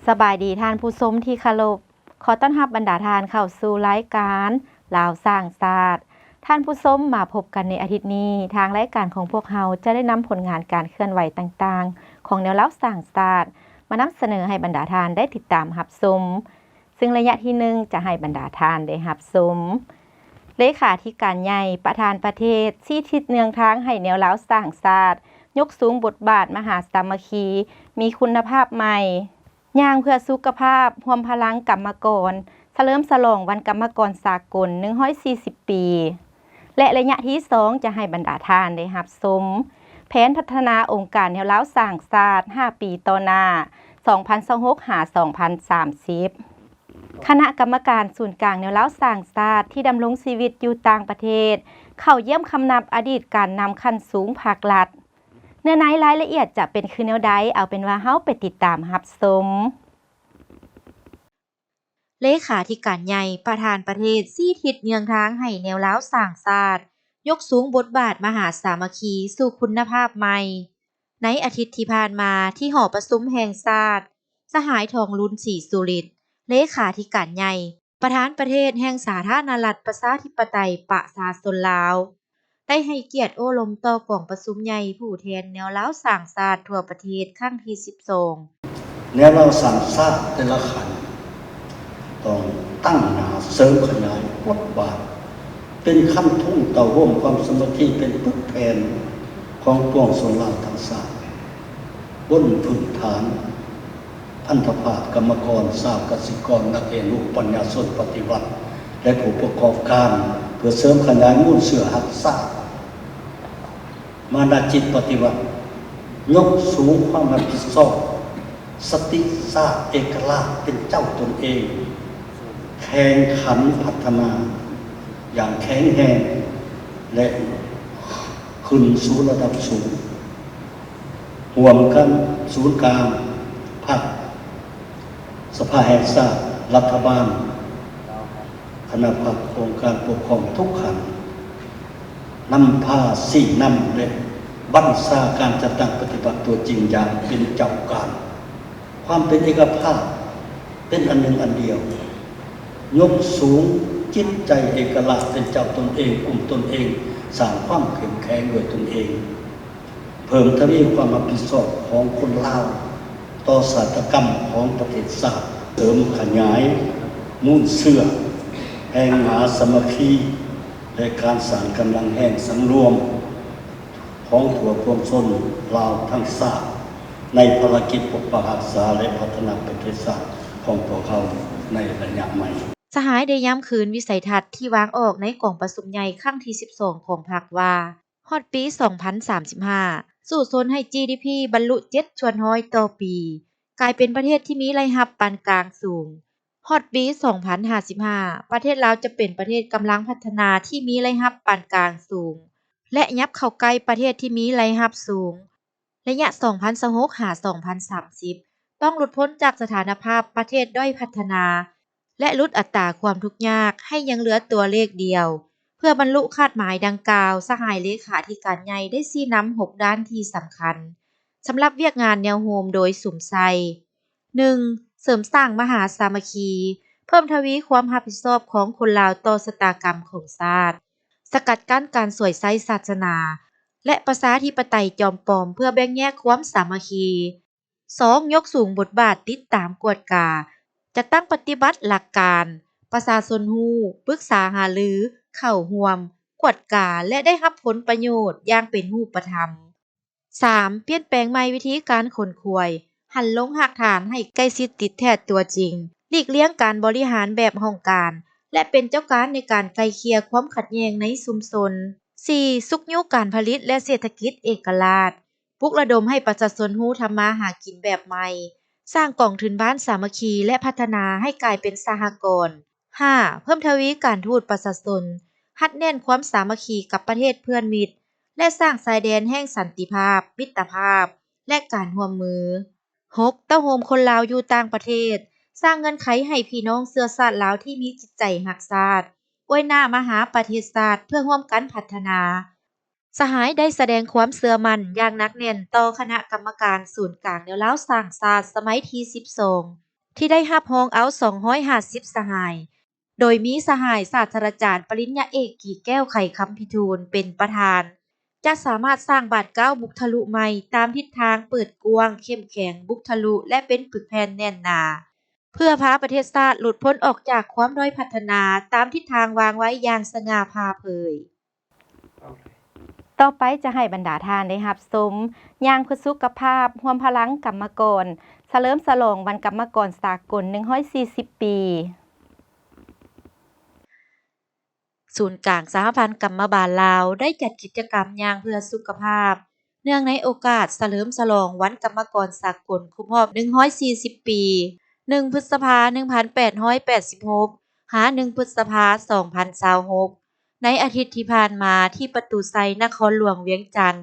ສະບາຍດີທ່ານຜູ້ຊົມທີ່ເຄົາລົບ. ຂໍຕ້ອນຮັບບັນດາທ່ານເຂົ້າສູ່ລາຍການລາວສ້າງຊາດ. ທ່ານຜູ້ຊົມ, ມາພົບກັນໃນອາທິດນີ້, ທາງລາຍການຂອງພວກເຮົາຈະໄດ້ນຳຜົນງານການເຄື່ອນໄຫວຕ່າງໆ ຂອງແນວລາວສ້າງຊາດ ມານຳສະເໜີໃຫ້ບັນດາທ່ານໄດ້ຕິດຕາມຮັບຊົມ. ຊຶ່ງໄລຍະທີໜຶ່ງຈະໃຫ້ບັນດາທ່ານໄດ້ຮັບຊົມ ເລຂາທິການໃຫຍ່ ປະທານປະເທດ ຊີ້ທິດເນືອງທາງໃຫ້ແນວລາວສ້າງຊາດ ຍົກສູງບົດບາດມະຫາສາມັກຄີ ມີຄຸນນະພາບໃໝ່, ຍ່າງເພື່ອສຸຂະພາບ, ຮວມພະລັງກຳມະກອນ, ສະເຫຼີມສະຫຼອງວັນກຳມະກອນສາກົນ ໜຶ່ງຮ້ອຍສີ່ສິບປີ ແລະ ໄລຍະທີສອງຈະໃຫ້ບັນດາທ່ານໄດ້ຮັບຊົມ ແຜນພັດທະນາອົງການແນວລາວສ້າງຊາດ ຫ້າປີຕໍ່ໜ້າ ສອງພັນຊາວຫົກ ຫາ ສອງພັນສາມສິບ. ຄະນະກຳມະການສູນກາງແນວລາວສ້າງຊາດທີ່ດຳລົງຊີວິດຢູ່ຕ່າງປະເທດ ເຂົ້າຢ້ຽມຄຳນັບອະດີດການນຳຂັ້ນສູງພັກລັດ. ເນື້ອໃນລາຍລະອຽດຈະເປັນຄືແນວໃດ, ເອົາເປັນວ່າເຮົາໄປຕິດຕາມຮັບຊົມ. ເລຂາທິການໃຫຍ່ ປະທານປະເທດ ຊີ້ທິດເຍືອງທາງໃຫ້ແນວລາວສ້າງຊາດ ຍົກສູງບົດບາດມະຫາສາມັກຄີສູ່ຄຸນນະພາບໃໝ່. ໃນອາທິດທີ່ຜ່ານມາ ທີ່ຫໍປະຊຸມແຫ່ງຊາດ, ສະຫາຍ ທອງລຸນ ສີສຸລິດ ເລຂາທິການໃຫຍ່ ປະທານປະເທດແຫ່ງສາທາລະນະລັດ ປະຊາທິປະໄຕ ປະຊາຊົນລາວ ໄດ້ໃຫ້ກຽດໂອ້ລົມຕໍ່ກອງປະຊຸມໃຫຍ່ຜູ້ແທນແນວລາວສ້າງຊາດທົ່ວປະເທດຄັ້ງທີສິບສອງ. ແນວລາວສ້າງຊາດແຕ່ລະຂັ້ນ ຕ້ອງຕັ້ງໜ້າເສີມຂະຫຍາຍບົດບາດ ເປັນຄັນທຸງເຕົ້າໂຮມຄວາມສາມັກຄີ ເປັນປຶກແຜ່ນຂອງປວງຊົນລາວທັງຊາດ ບົນພື້ນຖານ ພັນທະພາບກຳມະກອນ, ຊາວກະສິກອນ, ນັກຮຽນຮູ້, ປັນຍາຊົນປະຕິວັດ ແລະ ຜູ້ປະກອບການ ເພື່ອເສີມຂະຫຍາຍມູນເຊື້ອຮັກຊາດ, ມານະຈິດປະຕິວັດ, ຍົກສູງຄວາມຮັບຜິດຊອບ, ສະຕິຊາດເອກະລາດເປັນເຈົ້າຕົນເອງ, ແຂ່ງຂັນພັດທະນາຢ່າງແຂງແຮງ ແລະ ຂຶ້ນສູ່ລະດັບສູງ. ຮ່ວມກັນສູນກາງພັກ, ສະພາແຫ່ງຊາດ, ລັດຖະບານ, ຄະນະພັກ, ອົງການປົກຄອງທຸກຂັ້ນ ນຳພາຊີ້ນຳ ແລະ ບັນຊາການຈັດຕັ້ງປະຕິບັດຕົວຈິງຢ່າງເປັນເຈົ້າການ. ຄວາມເປັນເອກະພາບ ເປັນອັນໜຶ່ງອັນດຽວ, ຍົກສູງຈິດໃຈເອກະລາດເປັນເຈົ້າຕົນເອງ, ກຸມຕົນເອງ, ສ້າງຄວາມເຂັ້ມແຂງດ້ວຍຕົນເອງ. ເພີ່ມທະວີຄວາມຮັບຜິດຊອບຂອງຄົນລາວຕໍ່ຊາຕາກຳຂອງປະເທດຊາດ, ເສີມຂະຫຍາຍມູນເຊື້ອແຫ່ງມະຫາສາມັກຄີ ແລະ ການສ້າງກຳລັງແຮງສັງລວມຂອງພວກປວງຊົນລາວທັງຊາດ ໃນພາລະກິດປົກປັກຮັກສາ ແລະ ພັດທະນາປະເທດຊາດຂອງພວກເຮົາໃນໄລຍະໃໝ່. ສະຫາຍໄດ້ຢ້ຳຄືນວິໄສທັດທີ່ວາງອອກໃນກອງປະຊຸມໃຫຍ່ຄັ້ງທີສິບສອງຂອງພັກວ່າ ຮອດປີສອງພັນສາມສິບຫ້າ ສູ້ຊົນໃຫ້ ຈີດີພີ ບັນລຸເຈັດສ່ວນຮ້ອຍຕໍ່ປີ, ກາຍເປັນປະເທດທີ່ມີລາຍຮັບປານກາງສູງ. ຮອດປີສອງພັນຫ້າສິບຫ້າ ປະເທດລາວຈະເປັນປະເທດກຳລັງພັດທະນາທີ່ມີລາຍຮັບປານກາງສູງ ແລະ ຫຍັບເຂົ້າໃກ້ປະເທດທີ່ມີລາຍຮັບສູງ. ໄລຍະສອງພັນຊາວຫົກ ຫາ ສອງພັນສາມສິບ ຕ້ອງຫຼຸດພົ້ນຈາກສະຖານະພາບປະເທດດ້ອຍພັດທະນາ ແລະ ຫຼຸດອັດຕາຄວາມທຸກຍາກໃຫ້ຍັງເຫຼືອຕົວເລກດຽວ. ເພື່ອບັນລຸຄາດໝາຍດັ່ງກ່າວ, ສະຫາຍເລຂາທິການໃຫຍ່ໄດ້ຊີ້ນຳຫົກດ້ານທີ່ສຳຄັນ ສຳລັບວຽກງານແນວໂຮມໂດຍສຸມໃສ່ ໜຶ່ງ ເສີມສ້າງມະຫາສາມັກຄີ, ເພີ່ມທະວີຄວາມຮັບຜິດຊອບຂອງຄົນລາວຕໍ່ຊະຕາກຳຂອງຊາດ, ສະກັດກັ້ນການສວຍໃຊ້ສາສະໜາ ແລະ ປະຊາທິປະໄຕຈອມປອມເພື່ອແບ່ງແຍກຄວາມສາມັກຄີ. ສອງ ຍົກສູງບົດບາດຕິດຕາມກວດກາ, ຈັດຕັ້ງປະຕິບັດຫຼັກການ, ປະຊາຊົນຮູ້, ປຶກສາຫາລື, ເຂົ້າຮ່ວມ, ກວດກາ ແລະ ໄດ້ຮັບຜົນປະໂຫຍດຢ່າງເປັນຮູບປະທຳ. ສາມ ປ່ຽນແປງໃໝ່ວິທີການຂົນຂວາຍ, ຫັນລົງຮາກຖານໃຫ້ໃກ້ຊິດຕິດແທດຕົວຈິງ, ຫຼີກລ່ຽງການບໍລິຫານແບບຫ້ອງການ ແລະ ເປັນເຈົ້າການໃນການໄກ່ເກ່ຍຄວາມຂັດແຍ່ງໃນຊຸມຊົນ. ສີ່ ຊຸກຍູ້ການຜະລິດ ແລະ ເສດຖະກິດເອກະລາດ, ປຸກລະດົມໃຫ້ປະຊາຊົນຮູ້ທຳມາຫາກິນແບບໃໝ່, ສ້າງກອງທຶນບ້ານສາມັກຄີ ແລະ ພັດທະນາໃຫ້ກາຍເປັນສະຫະກອນ. ຫ້າ ເພີ່ມທະວີການທູດປະຊາຊົນ, ຮັດແໜ້ນຄວາມສາມັກຄີກັບປະເທດເພື່ອນມິດ ແລະ ສ້າງຊາຍແດນແຫ່ງສັນຕິພາບ, ມິດຕະພາບ ແລະ ການຮ່ວມມື. ຫົກ ເຕົ້າໂຮມຄົນລາວຢູ່ຕ່າງປະເທດ, ສ້າງເງື່ອນໄຂໃຫ້ພີ່ນ້ອງເຊື້ອຊາດລາວທີ່ມີຈິດໃຈຮັກຊາດ ອວຍໜ້າມາຫາປະເທດຊາດເພື່ອຮ່ວມກັນພັດທະນາ. ສະຫາຍໄດ້ສະແດງຄວາມເຊື່ອໝັ້ນຢ່າງໜັກແໜ້ນຕໍ່ຄະນະກຳມະການສູນກາງແນວລາວສ້າງຊາດສະໄໝທີສິບສອງ ທີ່ໄດ້ຮັບຮອງເອົາສອງຮ້ອຍຫ້າສິບສະຫາຍ, ໂດຍມີສະຫາຍສາດສະດາຈານປະລິນຍາເອກ ກີແກ້ວ ໄຂຄຳພິທູນ ເປັນປະທານ, ຈະສາມາດສ້າງບາດກ້າວບຸກທະລຸໃໝ່ ຕາມທິດທາງເປີດກວ້າງ, ເຂັ້ມແຂງ, ບຸກທະລຸ ແລະ ເປັນປຶກແຜ່ນແໜ້ນໜາ, ເພື່ອພາປະເທດຊາດຫຼຸດພົ້ນອອກຈາກຄວາມດ້ອຍພັດທະນາ ຕາມທິດທາງວາງໄວ້ຢ່າງສະຫງ່າຜ່າເຜີຍ. ຕໍ່ໄປຈະໃຫ້ບັນດາທ່ານໄດ້ຮັບຊົມ ຍ່າງເພື່ອສຸຂະພາບ ຮວມພະລັງກຳມະກອນ ສະເຫຼີມສະຫຼອງວັນກຳມະກອນສາກົນ ໜຶ່ງຮ້ອຍສີ່ສິບປີ. ສູນກາງສະຫະພັນກຳມະບານລາວ ໄດ້ຈັດກິດຈະກຳຍ່າງເພື່ອສຸຂະພາບ ເນື່ອງໃນໂອກາດສະເຫຼີມສະຫຼອງວັນກຳມະກອນສາກົນຄົບຮອບ ໜຶ່ງຮ້ອຍສີ່ສິບປີ, ໜຶ່ງ ພຶດສະພາ ໜຶ່ງພັນແປດຮ້ອຍແປດສິບຫົກ ຫາ ໜຶ່ງ ພຶດສະພາ ສອງພັນຊາວຫົກ ໃນອາທິດທີ່ຜ່ານມາ ທີ່ປະຕູໄຊ ນະຄອນຫຼວງວຽງຈັນ,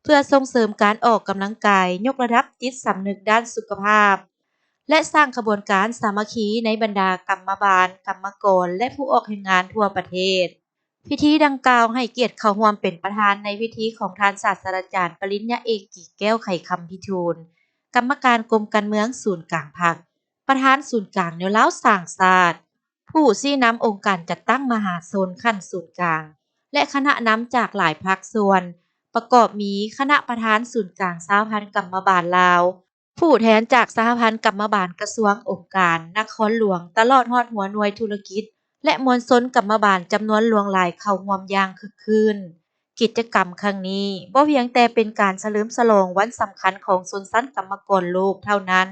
ເພື່ອສົ່ງເສີມການອອກກຳລັງກາຍ, ຍົກລະດັບຈິດສຳນຶກດ້ານສຸຂະພາບ ແລະ ສ້າງຂະບວນການສາມັກຄີໃນບັນດາກຳມະບານ, ກຳມະກອນ ແລະ ຜູ້ອອກແຮງງານທົ່ວປະເທດ. ພິທີດັ່ງກ່າວໃຫ້ກຽດເຂົ້າຮ່ວມເປັນປະທານໃນພິທີຂອງທ່ານສາດສະດາຈານປະລິນຍາເອກ ກີແກ້ວ ໄຂຄຳພິທູນ, ກຳມະການກົມການເມືອງສູນກາງພັກ, ປະທານສູນກາງແນວລາວສ້າງຊາດ, ຜູ້ຊີ້ນຳອົງການຈັດຕັ້ງມະຫາຊົນຂັ້ນສູນກາງ ແລະ ຄະນະນຳຈາກຫຼາຍພາກສ່ວນ, ປະກອບມີຄະນະປະທານສູນກາງສະຫະພັນກຳມະບານລາວ, ຜູ້ແທນຈາກສະຫະພັນກຳມະບານກະຊວງ, ອົງການ, ນະຄອນຫຼວງ, ຕະຫຼອດຮອດຫົວໜ່ວຍທຸລະກິດ ແລະ ມວນຊົນກຳມະບານຈຳນວນຫຼວງຫຼາຍເຂົ້າຮ່ວມຢ່າງຄຶກຄື້ນ. ກິດຈະກຳຄັ້ງນີ້ບໍ່ພຽງແຕ່ເປັນການສະເຫຼີມສະຫຼອງວັນສຳຄັນຂອງຊົນຊັ້ນກຳມະກອນໂລກເທົ່ານັ້ນ,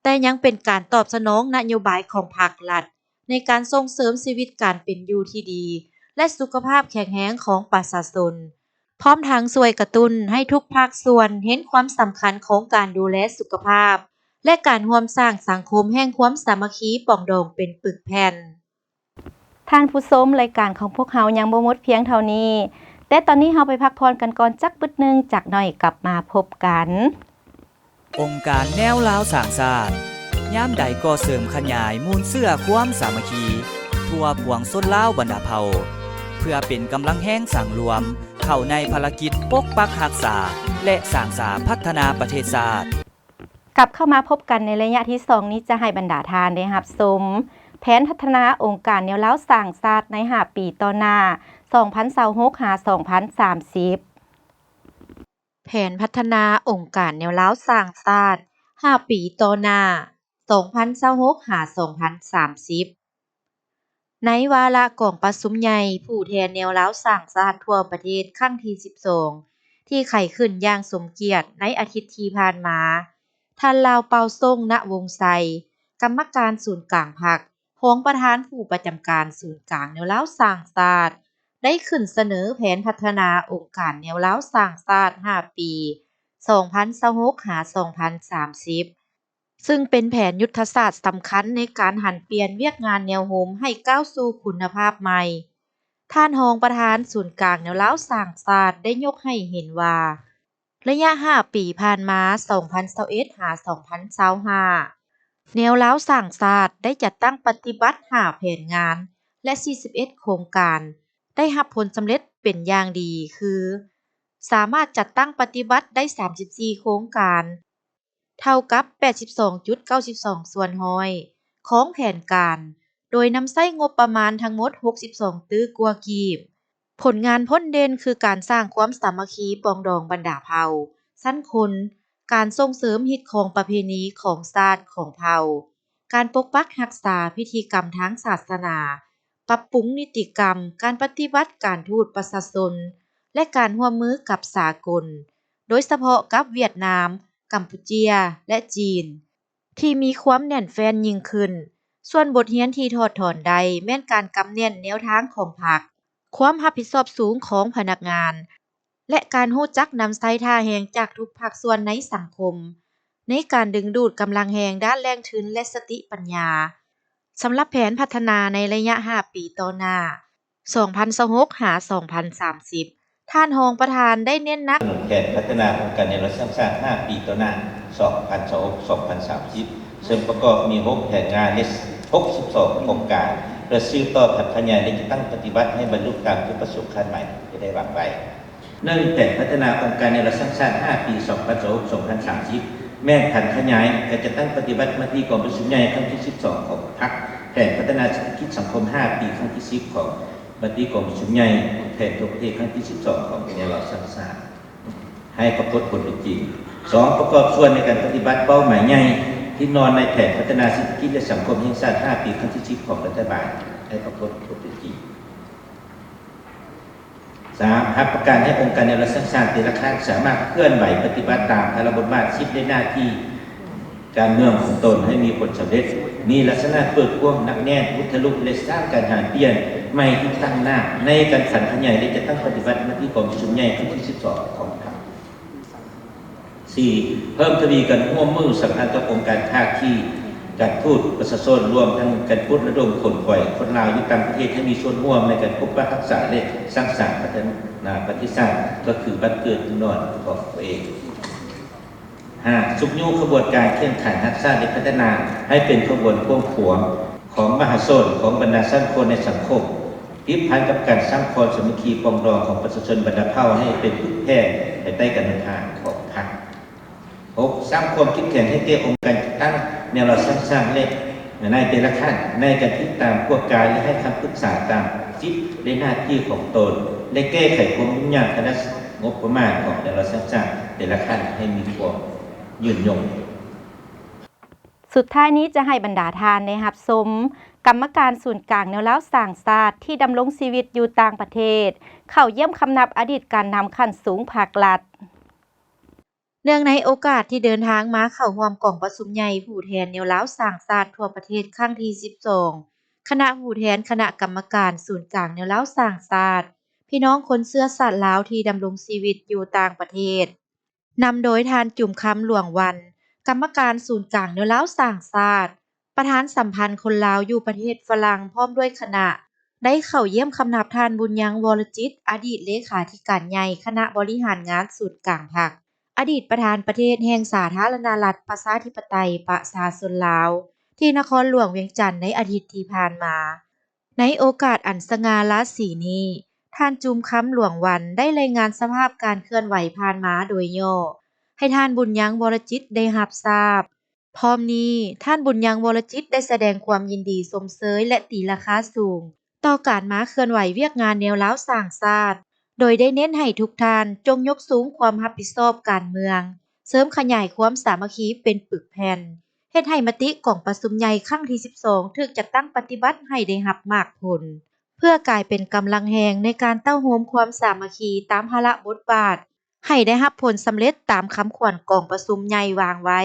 ແຕ່ຍັງເປັນການຕອບສະໜອງນະໂຍບາຍຂອງພັກລັດ ໃນການສົ່ງເສີມຊີວິດການເປັນຢູ່ທີ່ດີ ແລະ ສຸຂະພາບແຂງແຮງຂອງປະຊາຊົນ, ພ້ອມທັງຊ່ວຍກະຕຸ້ນໃຫ້ທຸກພາກສ່ວນເຫັນຄວາມສຳຄັນຂອງການດູແລສຸຂະພາບ ແລະ ການຮ່ວມສ້າງສັງຄົມແຫ່ງຄວາມສາມັກຄີປອງດອງເປັນປຶກແຜ່ນ. ທ່ານຜູ້ຊົມ, ລາຍການຂອງພວກເຮົາຍັງບໍ່ໝົດພຽງເທົ່ານີ້, ແຕ່ຕອນນີ້ເຮົາໄປພັກຜ່ອນກັນກ່ອນຈັກບຶດໜຶ່ງ, ຈັກໜ້ອຍກັບມາພົບກັນ. ອົງການແນວລາວສ້າງຊາດ ຍາມໃດກໍເສີມຂະຫຍາຍມູນເຊື້ອຄວາມສາມັກຄີທົ່ວປວງຊົນລາວບັນດາເຜົ່າ ເພື່ອເປັນກຳລັງແຮງສັງລວມເຂົ້າໃນພາລະກິດປົກປັກຮັກສາ ແລະ ສ້າງສາພັດທະນາປະເທດຊາດ. ກັບເຂົ້າມາພົບກັນໃນໄລຍະທີສອງນີ້ ຈະໃຫ້ບັນດາທ່ານໄດ້ຮັບຊົມ ແຜນພັດທະນາອົງການແນວລາວສ້າງຊາດໃນຫ້າປີຕໍ່ໜ້າ ສອງພັນຊາວຫົກ ຫາ ສອງພັນສາມສິບ. ແຜນພັດທະນາອົງການແນວລາວສ້າງຊາດຫ້າປີຕໍ່ໜ້າ ສອງພັນຊາວຫົກ ຫາ ສອງພັນສາມສິບ. ໃນວາລະກອງປະຊຸມໃຫຍ່ຜູ້ແທນແນວລາວສ້າງຊາດທົ່ວປະເທດຄັ້ງທີສິບສອງ ທີ່ໄຂຂຶ້ນຢ່າງສົມກຽດໃນອາທິດທີ່ຜ່ານມາ, ທ່ານ ລາວເປົ່າ ສົງ ນະວົງໄຊ, ກຳມະການສູນກາງພັກ, ຮອງປະທານຜູ້ປະຈຳການສູນກາງແນວລາວສ້າງຊາດ ໄດ້ຂຶ້ນສະເໜີແຜນພັດທະນາອົງການແນວລາວສ້າງຊາດຫ້າປີ ສອງພັນຊາວຫົກ ຫາ ສອງພັນສາມສິບ ຊຶ່ງເປັນແຜນຍຸດທະສາດສຳຄັນໃນການຫັນປ່ຽນວຽກງານແນວໂຮມໃຫ້ກ້າວສູ່ຄຸນນະພາບໃໝ່. ທ່ານຮອງປະທານສູນກາງແນວລາວສ້າງຊາດໄດ້ຍົກໃຫ້ເຫັນວ່າ ໄລຍະຫ້າປີຜ່ານມາ ສອງພັນຊາວເອັດ ຫາ ສອງພັນຊາວຫ້າ ແນວລາວສ້າງຊາດໄດ້ຈັດຕັ້ງປະຕິບັດຫ້າແຜນງານ ແລະ ສີ່ສິບເອັດໂຄງການ ໄດ້ຮັບຜົນສຳເລັດເປັນຢ່າງດີ ຄື ສາມາດຈັດຕັ້ງປະຕິບັດໄດ້ສາມສິບສີ່ໂຄງການ ເທົ່າກັບແປດສິບສອງຈຸດເກົ້າສິບສອງສ່ວນຮ້ອຍຂອງແຜນການ, ໂດຍນຳໃຊ້ງົບປະມານທັງໝົດຫົກສິບສອງຕື້ກວ່າກີບ. ຜົນງານພົ້ນເດັ່ນຄືການສ້າງຄວາມສາມັກຄີປອງດອງບັນດາເຜົ່າ, ຊັ້ນຄົນ, ການສົ່ງເສີມຮີດຄອງປະເພນີຂອງຊາດຂອງເຜົ່າ, ການປົກປັກຮັກສາພິທີກຳທາງສາສະໜາ, ປັບປຸງນິຕິກຳ, ການປະຕິວັດການທູດປະຊາຊົນ ແລະ ການຮ່ວມມືກັບສາກົນ, ໂດຍສະເພາະກັບຫວຽດນາມ, ກຳປູເຈຍ ແລະ ຈີນ ທີ່ມີຄວາມແໜ້ນແຟ້ນຍິ່ງຂຶ້ນ. ສ່ວນບົດຮຽນທີ່ຖອດຖອນໄດ້ແມ່ນການກຳແໜ້ນແນວທາງຂອງພັກ, ຄວາມຮັບຜິດຊອບສູງຂອງພະນັກງານ ແລະ ການຮູ້ຈັກນຳໃຊ້ທ່າແຮງຈາກທຸກພາກສ່ວນໃນສັງຄົມ ໃນການດຶງດູດກຳລັງແຮງດ້ານແຫຼ່ງທຶນ ແລະ ສະຕິປັນຍາ ສຳລັບແຜນພັດທະນາໃນໄລຍະຫ້າປີຕໍ່ໜ້າ ສອງພັນຊາວຫົກ ຫາ ສອງພັນສາມສິບ. ທ່ານຮອງປະທານໄດ້ເນັ້ນໜັກ ແຜນພັດທະນາອົງການແນວລາວສ້າງຊາດຫ້າປີຕໍ່ໜ້າ ສອງພັນຊາວຫົກ ສອງພັນສາມສິບ ເຊິ່ງປະກອບມີຫົກແຜນງານ ແລະ ຫົກສິບສອງໂຄງການ ເພື່ອສືບຕໍ່ຜັນຂະຫຍາຍ ແລະ ຈັດຕັ້ງປະຕິບັດໃຫ້ບັນລຸຕາມຈຸດປະສົງຄາດໝາຍທີ່ໄດ້ວາງໄວ້. ໜຶ່ງ ແຜນພັດທະນາອົງການແນວລາວສ້າງຊາດຫ້າປີ ສອງພັນຊາວຫົກ ສອງພັນສາມສິບ ແມ່ນຜັນຂະຫຍາຍການຈັດຕັ້ງປະຕິບັດມະຕິກອງປະຊຸມໃຫຍ່ຄັ້ງທີສິບສອງຂອງພັກ ແຜນພັດທະນາເສດຖະກິດສັງຄົມຫ້າປີຄັ້ງທີສິບຂອງມະຕິກອງປະຊຸມໃຫຍ່ແຜນທົ່ວປະເທດຄັ້ງທີສິບສອງຂອງແນວລາວສ້າງຊາດ ໃຫ້ປາກົດຜົນເປັນຈິງ. ສອງ ປະກອບສ່ວນໃນການປະຕິບັດເປົ້າໝາຍໃຫຍ່ທີ່ນອນໃນແຜນພັດທະນາເສດຖະກິດ ແລະ ສັງຄົມແຫ່ງຊາດຫ້າປີຄັ້ງທີສິບຂອງລັດຖະບານ ໃຫ້ປາກົດຜົນເປັນຈິງ. ສາມ ຮັບປະກັນໃຫ້ອົງການແນວລາວສ້າງຊາດແຕ່ລະຂັ້ນສາມາດເຄື່ອນໄຫວປະຕິບັດຕາມພາລະບົດບາດ, ສິດ ແລະ ໜ້າທີ່ການເມືອງຂອງຕົນໃຫ້ມີຜົນສຳເລັດ, ມີລັກສະນະເປີດກວ້າງ, ໜັກແໜ້ນ, ອຸດທະລຸ ແລະ ສ້າງການຫັນປ່ຽນໃໝ່ທີ່ຕັ້ງໜ້າໃນການຜັນຂະຫຍາຍ ແລະ ຈັດຕັ້ງປະຕິບັດມະຕິກອງປະຊຸມໃຫຍ່ຄັ້ງທີສິບສອງຂອງພັກ. ສີ່ ເພີ່ມທະວີການຮ່ວມມືສຳພັນກັບອົງການພາຄີການທູດປະຊາຊົນ, ລວມທັງການປຸກລະດົມຂົນຂວາຍຄົນລາວຢູ່ຕ່າງປະເທດໃຫ້ມີສ່ວນຮ່ວມໃນການປົກປັກຮັກສາ ແລະ ສ້າງສານພັດທະນາປະເທດຊາດ ກໍຄືບ້ານເກີດເມືອງນອນຂອງຕົວເອງ. ຫ້າ ຊຸກຍູ້ຂະບວນການແຂ່ງຂັນຮັກຊາດ ແລະ ພັດທະນາໃຫ້ເປັນຂະບວນກວ້າງຂວາງຂອງມະຫາຊົນ, ຂອງບັນດາຊັ້ນຄົນໃນສັງຄົມ, ຕິດພັນກັບການສ້າງຄວາມສາມັກຄີປອງດອງຂອງປະຊາຊົນບັນດາເຜົ່າໃຫ້ເປັນປຶກແຜ່ນພາຍໃຕ້ການນຳພາຂອງພັກ. ຫົກ ສ້າງຄວາມເຂັ້ມແຂງໃຫ້ແກ່ອົງການຈັດຕັ້ງແນວລາວສ້າງຊາດ ແລະ ໃນແຕ່ລະຂັ້ນ ໃນການຕິດຕາມ, ກວດກາ ແລະ ໃຫ້ຄຳປຶກສາຕາມສິດ ແລະ ໜ້າທີ່ຂອງຕົນ ແລະ ແກ້ໄຂຄວາມຫຍຸ້ງຍາກທາງດ້ານງົບປະມານຂອງແນວລາວສ້າງຊາດແຕ່ລະຂັ້ນໃຫ້ມີຄວາມຍືນຍົງ. ສຸດທ້າຍນີ້ຈະໃຫ້ບັນດາທ່ານໄດ້ຮັບຊົມ ກຳມະການສູນກາງແນວລາວສ້າງຊາດທີ່ດຳລົງຊີວິດຢູ່ຕ່າງປະເທດ ເຂົ້າຢ້ຽມຄຳນັບອະດີດການນຳຂັ້ນສູງພັກລັດ. ເນື່ອງໃນໂອກາດທີ່ເດີນທາງມາເຂົ້າຮ່ວມກອງປະຊຸມໃຫຍ່ຜູ້ແທນແນວລາວສ້າງຊາດທົ່ວປະເທດຄັ້ງທີສິບສອງ ຄະນະຜູ້ແທນຄະນະກຳມະການສູນກາງແນວລາວສ້າງຊາດ ພີ່ນ້ອງຄົນເຊື້ອຊາດລາວທີ່ດຳລົງຊີວິດຢູ່ຕ່າງປະເທດ ນຳໂດຍທ່ານ ຈູມຄຳ ຫຼວງວັນ ກຳມະການສູນກາງແນວລາວສ້າງຊາດ, ປະທານສຳພັນຄົນລາວຢູ່ປະເທດຝຣັ່ງ ພ້ອມດ້ວຍຄະນະ ໄດ້ເຂົ້າຢ້ຽມຄຳນັບທ່ານ ບຸນຍັງ ວໍລະຈິດ ອະດີດເລຂາທິການໃຫຍ່ຄະນະບໍລິຫານງານສູນກາງພັກ, ອະດີດປະທານປະເທດແຫ່ງສາທາລະນະລັດ ປະຊາທິປະໄຕ ປະຊາຊົນລາວ ທີ່ນະຄອນຫຼວງວຽງຈັນໃນອາທິດທີ່ຜ່ານມາ. ໃນໂອກາດອັນສະຫງ່າລາສີນີ້, ທ່ານ ຈູມຄຳ ຫຼວງວັນ ໄດ້ລາຍງານສະພາບການເຄື່ອນໄຫວຜ່ານມາໂດຍຫຍໍ້ ໃຫ້ທ່ານ ບຸນຍັງ ວໍລະຈິດ ໄດ້ຮັບຊາບ. ພ້ອມນີ້, ທ່ານ ບຸນຍັງ ວໍລະຈິດ ໄດ້ສະແດງຄວາມຍິນດີຊົມເຊີຍ ແລະ ຕີລາຄາສູງ ຕໍ່ການມາເຄື່ອນໄຫວວຽກງານແນວລາວສ້າງຊາດ, ໂດຍໄດ້ເນັ້ນໃຫ້ທຸກທ່ານຈົ່ງຍົກສູງຄວາມຮັບຜິດຊອບການເມືອງ, ເສີມຂະຫຍາຍຄວາມສາມັກຄີເປັນປຶກແຜ່ນ, ເຮັດໃຫ້ມະຕິກອງປະຊຸມໃຫຍ່ຄັ້ງທີສິບສອງ ຖືກຈັດຕັ້ງປະຕິບັດໃຫ້ໄດ້ຮັບໝາກຜົນ, ເພື່ອກາຍເປັນກຳລັງແຮງໃນການເຕົ້າໂຮມຄວາມສາມັກຄີຕາມພາລະບົດບາດ ໃຫ້ໄດ້ຮັບຜົນສຳເລັດຕາມຄຳຂວັນກອງປະຊຸມໃຫຍ່ວາງໄວ້.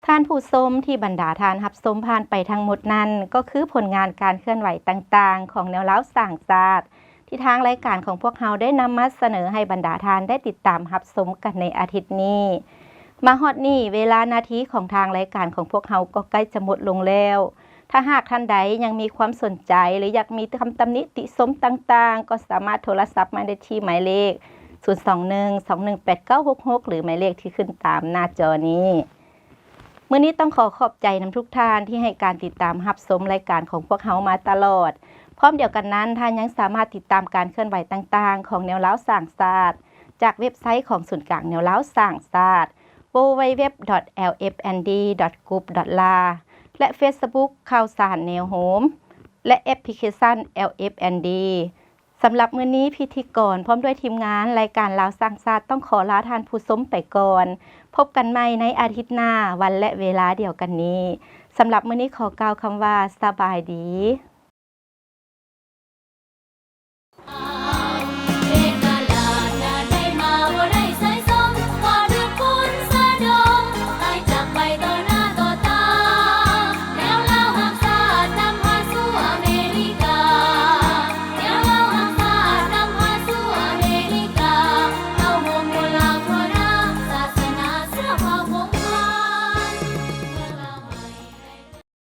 ທ່ານຜູ້ຊົມ, ທີ່ບັນດາທ່ານຮັບຊົມຜ່ານໄປທັງໝົດນັ້ນ ກໍຄືຜົນງານການເຄື່ອນໄຫວຕ່າງໆຂອງແນວລາວສ້າງຊາດ ທີ່ທາງລາຍການຂອງພວກເຮົາໄດ້ນຳມາສະເໜີໃຫ້ບັນດາທ່ານໄດ້ຕິດຕາມຮັບຊົມກັນໃນອາທິດນີ້. ມາຮອດນີ້, ເວລາໜ້າທີ່ຂອງທາງລາຍການຂອງພວກເຮົາກໍໃກ້ຈະໝົດລົງແລ້ວ. ຖ້າຫາກທ່ານໃດຍັງມີຄວາມສົນໃຈ ຫຼື ຢາກມີຄຳຕຳໜິຕິຊົມຕ່າງໆ, ກໍສາມາດໂທລະສັບມາໄດ້ທີ່ໝາຍເລກ ສູນສອງໜຶ່ງ ສອງໜຶ່ງແປດເກົ້າຫົກຫົກ ຫຼື ໝາຍເລກທີ່ຂຶ້ນຕາມໜ້າຈໍນີ້. ມື້ນີ້ຕ້ອງຂໍຂອບໃຈນຳທຸກທ່ານທີ່ໃຫ້ການຕິດຕາມຮັບຊົມລາຍການຂອງພວກເຮົາມາຕະຫຼອດ. ພ້ອມດຽວກັນນັ້ນ, ທ່ານຍັງສາມາດຕິດຕາມການເຄື່ອນໄຫວຕ່າງໆຂອງແນວລາວສ້າງຊາດ ຈາກເວັບໄຊຂອງສູນກາງແນວລາວສ້າງຊາດ ดับเบิลยู ดับเบิลยู ดับเบิลยู ດອດ ແອລ ເອັຟ ເອັນ ດີ ດອດ ກຣຸບ ດອດ ລາ ແລະ ເຟສບຸກ ຂ່າວສານແນວໂຮມ ແລະ ແອັບພລິເຄຊັນ ແອລ ເອັຟ ເອັນ ດີ. ສຳລັບມື້ນີ້, ພິທີກອນພ້ອມດ້ວຍທີມງານລາຍການລາວສ້າງຊາດ ຕ້ອງຂໍລາທ່ານຜູ້ຊົມໄປກ່ອນ. ພົບກັນໃໝ່ໃນອາທິດໜ້າ, ວັນ ແລະ ເວລາດຽວກັນນີ້. ສຳລັບມື້ນີ້, ຂໍກ່າວຄຳວ່າ ສະບາຍດີ.